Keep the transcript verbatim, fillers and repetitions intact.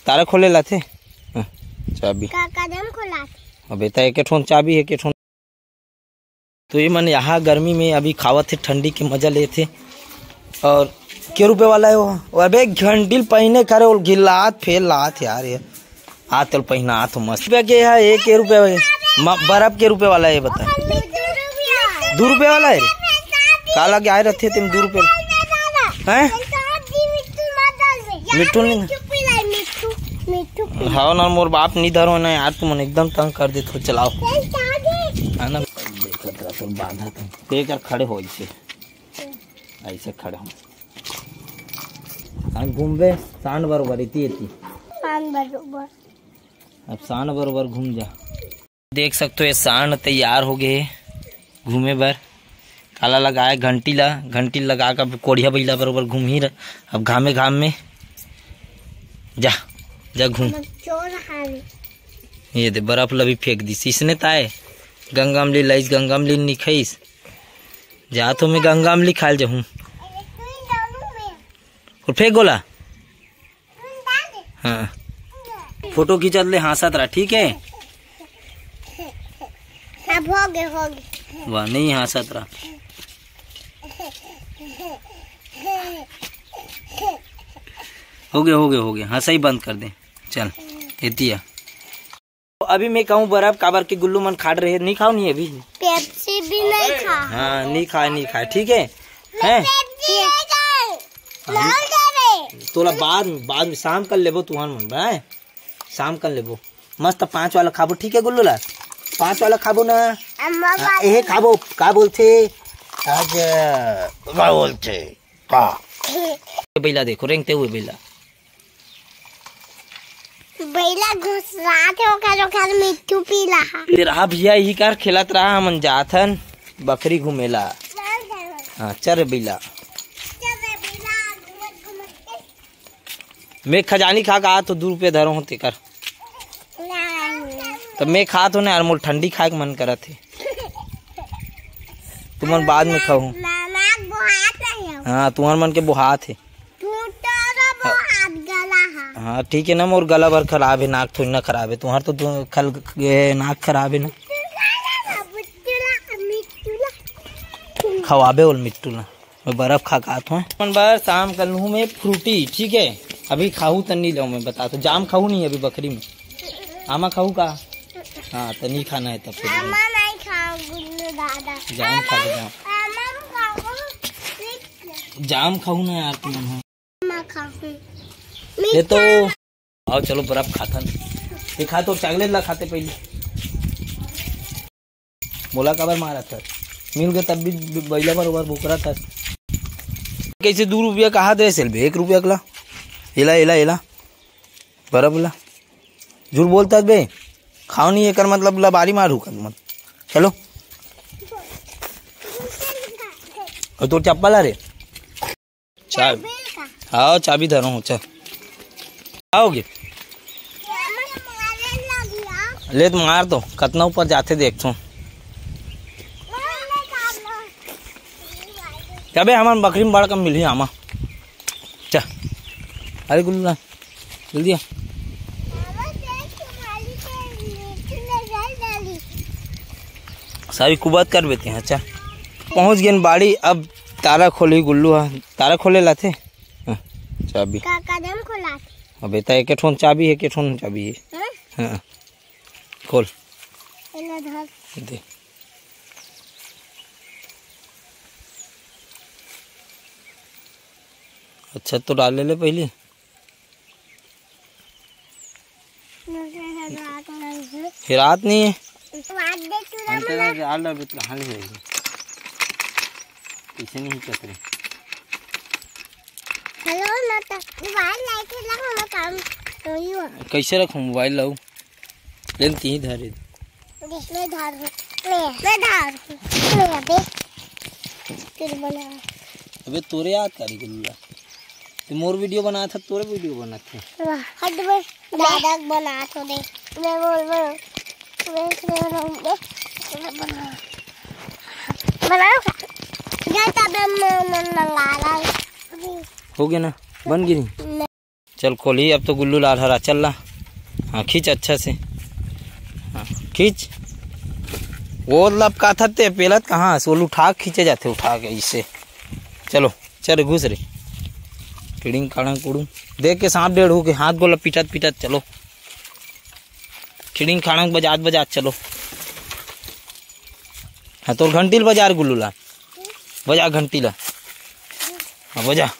तारा खोले लाथे। हाँ, चाबी। का कदम खोलाथे? अबे, त एके ठोन चाबी हे, एके ठोन। तो ये मन यहाँ गर्मी में अभी खावत हे, ठंडी के मजा लेत हे। और के रुपए वाला है वो? वो अबे घंटी ल पहिने करे, वो गिलात फेर लात यार ये। आ तल पहिना आ तो मस्त। रुपया के है, एक के रुपया है। म-, बर्फ के रुपया वाला है, ये बता। दो रुपया वाला है रे। काला के आए रहते तेम दो रुपया। हैं? मिट्टू नहीं ना? हाँ ना, मोर बाप नहीं धरो ना यार, तुमन एकदम तंग कर देत हो, चलाओ। है ना? देखत रह, तोर बांधा तंग। देख यार, खड़े हो इसे। ऐसे खड़े हो। हाँ, घूमबे, सांड बरोबर, इति, इति। सांड बरोबर। अब सांड बरोबर घूम जा। देख सकते हो, ये सांड तैयार हो गए हे घूमे बर। काला लगाए घंटी ला, घंटी लगा के अब कोढ़िया बइला बरोबर घूम ही रह-, अब घामे घाम में। जा, जा घूम। हम चोर हावे। ये दे, बर्फ ला भी फेंक दिस। इसने ताए गंगा अमली लाइस, गंगा अमली नी खाइस। जा तो मैं गंगा अमली खाल जाहूँ। अरे तू ही डालू मैं। और फेंक गोला। हाँ। फोटो खींचत ले हाँसत रहा, ठीक है? अब हो गए, हो गए। वाह, नहीं हाँसत रहा। हो गए, हो गए, हो गए। हाँसा ही बंद कर दे। चल, एतिया। अभी मैं कहूँ बर्फ काबर के गुल्लू मन खाड़ रहे, नहीं खाओ नहीं अभी। पेप्सी भी नहीं खा। हाँ, नहीं खाए, नहीं खाए, ठीक है? मैं हैं? पेप्सी नहीं खाए। अभी मार जावे। तोला बाद, बाद में शाम कर लेबो तुहर मन बर, हैं? शाम कर लेबो। मस्त पाँच वाला खाबो, ठीक है गुल्लू ला? पाँच वाला खाबो ना? अम्मा हाँ, बात एहे खाबो, का बोलथे? आज, का बोलथे? का? ये बैला देखो, रेंगते हुए बैला। बैला घुसरात हे, ओकर, ओकर मिट्ठू पीला हा। तेरा भैया यही कार खेलत रहा, हमन जाथन बकरी घूमेला। हाँ, चल रे बैला। चल रे बैला, घूमत, घूमत के। मैं खजानी खा के आ तो दू रुपये धरो हो तेकर। नहीं। तो मैं खा तो नहीं यार, मोर ठंडी खाए के मन करत हे। तुमन बाद में खाहू। मामा बोहात नहीं हो। हाँ, तुहर मन के बोहात हे। फूटो रो बोहात गला हा। हाँ, ठीक है ना, मोर गला भर खराब है, नाक थोड़ी ना खराब है। तुम्हार तो दो-, खल-, ये नाक खराब है ना। मिट्टूला, मिट्टूला। खवाबे बोल मिट्टूला। मैं बर्फ खा के आत हूँ। अपन बर शाम कर लूँ मैं फ्रूटी, ठीक है? अभी खाहू त नहीं लो, मैं बता तो। जाम खाहू नहीं अभी बकरी में। आमा खाहू का? हाँ, तो नहीं खाना है तब फिर। आमा नहीं खाओ, गुल्लू दादा। जाम खा ले, जाम। आमा खाओ, ठीक है। जाम खाहू ना यार तुम। आमा खाओ। ये तो मीठा। आओ चलो बर्फ खाथन। दिखा तो चॉकलेट ला खाते पहले। मोला काबर मारत हस? मिल गए तब भी बैला बरोबर बोकरत हस। कैसे दू रुपया कहा दे सेल बे? एक रुपया के ला। एला, एला, एला। बर्फ ला। झूठ बोलता बे। खाओ नहीं एकर मतलब लबारी मारू का तुमन। चलो। और तोर चप्पल आ रे? चाबी। हाँ, चाबी धरो हूँ, चल। आओगे? ले तो मार तो, कतना ऊपर जाते देख तो। अबे हमन बकरी में बड़ कम मिली आमा। चल। अरे गुल्लू ला, जल्दी आ। सारी कुबात कर बेते हैं, चल। पहुँच गए बाड़ी, अब ताला खोली गुल्लू हा। ताला खोले लाथे। हाँ, चाबी। का कदम खोलाथे? अबे, त एके ठोन चाबी हे, एके ठोन चाबी हे। हाँ? हाँ। खोल। एला धर। दे। अच्छा, तो डाल ले, ले पहली। मुझे हेरात नहीं है। हेरात नहीं है? स्वाद दे तू ना अंतर मला। डाल दे, अभी तो हाल ही है। पीछे नहीं चतरे। हेलो, ना तो मोबाइल लेके लगा, मैं काम नहीं हुआ। कैसे रखूँ मोबाइल लाऊ? ले न, तीही धरे। मैं धार हूँ। मैं, मैं धार हूँ। मैं अबे। फिर बना। अबे तोरे याद करी गुल्ला। तू मोर वीडियो बना था, तोरे वीडियो बना था। वाह, हट बे। दादा बना तो दे। मैं बोल, बोल। मैं, मैं, मैं, मैं बना। बनाओ। जा तबे मैं, मैं मंगा रहा हूँ। हो गया ना? बन गई नहीं? नहीं। चल खोली, अब तो गुल्लू लाल हरा चल ला। हाँ, खींच अच्छा से। हाँ, खींच। वो लपकाथत ते पेलत कहाँ से? वो उठा के खींचे जाते, उठा के ऐसे। चलो, चल घुस रे। किड़िंग काड़ंग कुड़ुंग। देख के सांप डेढ़ू के हाथ गोला पिटत पिटत चलो। खिड़िंग खाड़ंग बजात बजात चलो। हाँ, तोर घंटी ल बजा रे गुल्लू ला। बजा घंटी ला। हाँ, बजा।